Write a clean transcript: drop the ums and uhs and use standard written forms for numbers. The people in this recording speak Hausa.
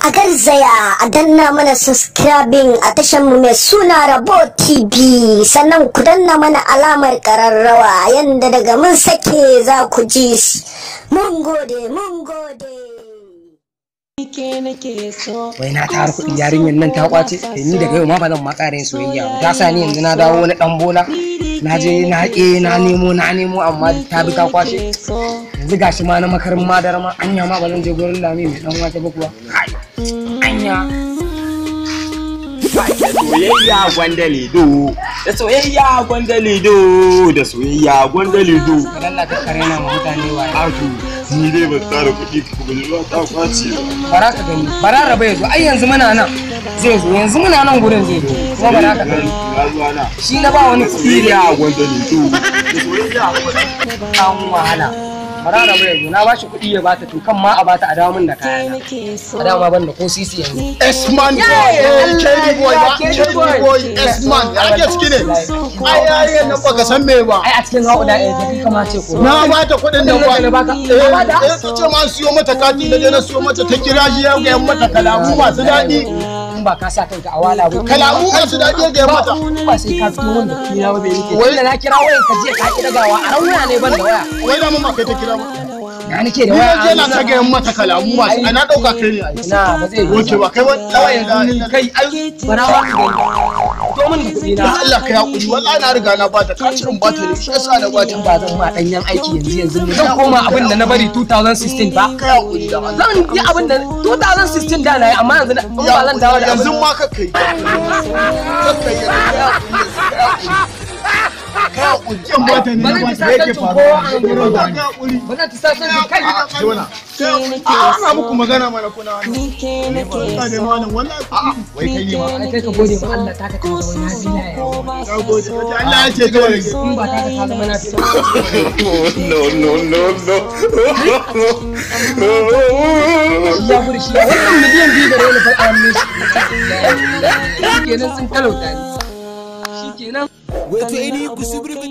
A garzaya a danna mana subscribing a tashar mu mai suna Rabo TV, sannan ku danna mana alamar kararrawa yanda daga mun sake za ku ji. Mun gode, mun gode. Wai na tara kuɗi, yarinyar nan ta kwace. Ni daga yau ma ba zan ma ƙara yin soyayya ba. Ta sa ni yanzu na dawo wani ɗan bola. Na je na haƙe, na nemo, na nemo, amma ta bi ta kwashe. Yanzu gashi ma na makarin madara ma, anya ma ba zan je gurin Lami mai ɗan wake ba kuwa? Kai, anya. Da soyayya gwanda lido, da soyayya gwanda lido, da soyayya gwanda lido. Ka dalla ka karena ma mutane waye. Ato, ni dai ban tara kuɗi, budurwa ta kwace ba. Bara ka gani, bara raba yazo. Ai yanzu muna nan zai zo, yanzu muna nan gurin zai zo kuma, bara ka gani. Na zuwa na. Shi na ba wani Da kuɗi. soyayya gwanda lido, da soyayya gwanda. An wahala. Bara raba yazo, na bashi kuɗi ya bata, to kan ma a bata, a dawo min da kayana, a dama ban da ko sisi yanzu. S-man boy, eh, KD boy ba, KD KD boy, S-man, ya ake ciki ne? Ai, ai, nan baka san me ba. Ai a cikin haƙuda ɗaya ta kai kama ce ko. Na ba ta kuɗin nan Kuɗin ba. da na baka? Eh, Na bata? eh, ta ce ma an siyo mata kati, na je na siyo mata, ta kira shi ya gaya mata kalamu masu daɗi. In ba ka sa kanka a wala ba. Kalamu masu daɗi ya gaya mata. Ba sai ka fito wanda kira ba bai rike. Wai- Tunda na kira wayan ka jiya ka ki dagawa, a ran waya ne, ban da waya. Wai da mun ba kai ta kira ba. Na nake da Ni waya. na je na ta gaya mata kalamu masu, ai na ɗauka kai ne ai. Na ba zai yi. Oke ba kai ba. Kawai yanzu ni kai ai barawa ka gani. To min da kuɗi na. Dan Allah ka yaƙuri, wallahi na riga na bata, ka ce in bata ne, shi yasa na bata. Ba zan ma danyen aiki yanzu yanzu ne. Zan koma abin da na bari 2016 ba. Ka yaƙuri da Allah. Zan yi abin da 2016 da na yi, amma yanzu in ba zan dawo da Yanzu abin. ma ka kai. Ka kai yanzu, ka yaƙuri yanzu, ka yaƙuri. Ka yaƙuri. Kin bata ne Ba na zan ci bata. sasancin kowa a nan gurin ba. Ka yaƙuri. Ba zan ci sasancin kai. Ana muku magana mana kuna wani. Ina da malam wallahi. A'a, wai kai ne ma. Ai kai ka gode ma Allah taka ta zama nafila ya. Na gode. Kace Allah ya ce kawai. In ba taka ta zama nafila. No, no, no, no. Shi ya gudu shi ya wannan miliyan 2 da wani far'a ne shi. Shikenan sun talauta ni. Shikenan. Wato ainihin ku subscribe.